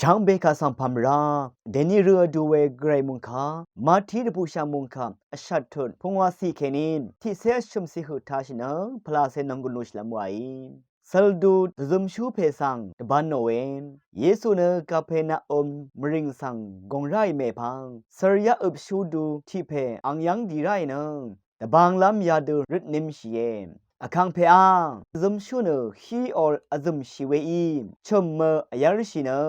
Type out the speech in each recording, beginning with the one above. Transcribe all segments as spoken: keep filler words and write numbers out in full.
Shvngbe kaq svng pàmvrá dèní rø vdu we gvray mungkà Mati dvbùshà mungkà vshat tut pungwàcì kèní tiqcé vshø̀mcì høq tashì nø pvlacé nònggùn lushìlv́m wàí. Søldu dvzømshú pè svng dvbān nòe. Yesu nø Kapernaum mvrìng svng gùng ráì mèpvng svr yá øpshú du tiq pè ang yv́ng di ráì nø dvbānglv́m yadø røtnimshìe. Vkàngpèá, dvzømshú nø híor vzø̀mshì weí chø̀mmø vyv́rshì nø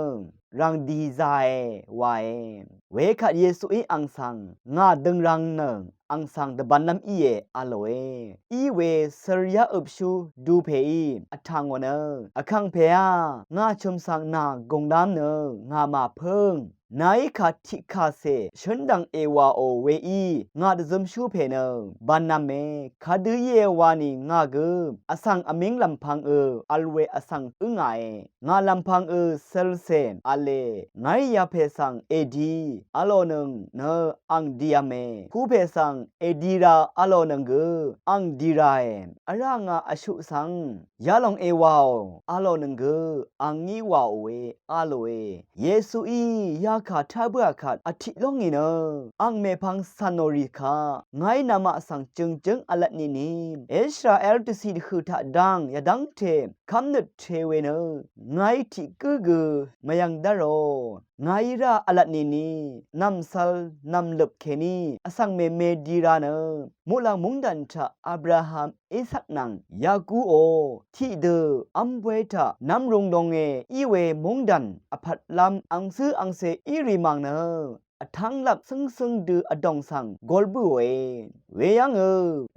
rv̀ng dì zàe wae. Wekvt Yesuí ang svng, ngà døngrang nø ang svng dvbānlv́m íe, a lòe. Iwe svr yá øpshú du pèí vtà ngò nø, Vkàngpèá, ngà chø̀m svng nà gùnglv́m nø ngà màpǿng. Nàí kà tiqkàcè shǿn dv̀ng èwàò weí ngà dvzømshú pè nø bānlv́me. Kadø íe wa nì ngà gø vsvng vmíng lv̀mpv̄ng ø vl we vsvng ǿngàe. Ngà lv̀mpv̄ng ø sølcè v̄le. Ngàí yapè svng èdi a lònøng nø ang diyv̄me. Kupè svng èdi ra a lònøng gø ang di rae. Vrá ngà vshuq svng yalòng èwàò a lònøng gø ang ngí wàòe, a lòe. Yesuí yakà tá bǿà kvt vtiq lóngì nø ang mèpvng cv̀nò rì kaq ngàí namaq svng jø̀ngjǿng v̄lvt nìni, Israel dvcì dvhø̀ taq dang yvdv́ngte kv́mnøt te we nø ngàí tiq gǿ gø mvyv̄ng dv́rò ngàí rá v̄lvt nìni, nv̀msvl nv̀mløp kèní vsvng mème di ra nø muqlàng mungdàn taq Abraham, Isak nvng Yakuò tiqdø v́m bóy taq nv́mrūng longe. Iwe mungdàn vpvtlv́m angcǿ angcè í rì màng nø vtv́nglap cǿngcǿng dø vdòng svng gol bǿòe. Weyv́ngø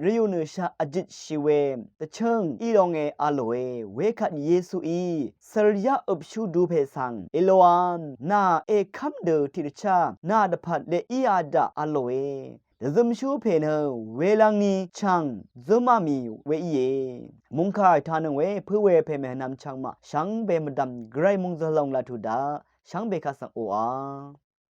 rvyù nø shaq vjøtshì we dvchǿng í longe, a lòe. Wekvt Yesuí svr yá øpshú du pè svng Eloam, nà èkv́m dø tiqdvchá nà dvpvt leq íā daq, a lòe. Dvzømshú pè nø welv̄ngni chv̀ng zǿmá mì we íe. Mungkà ètanøng we pǿ we pè mèvnvm chv̄ng maq shvngbe mvdv̀m gvray mungzø̄ lòng laq tuq daq shvngbe kaq svng oqà.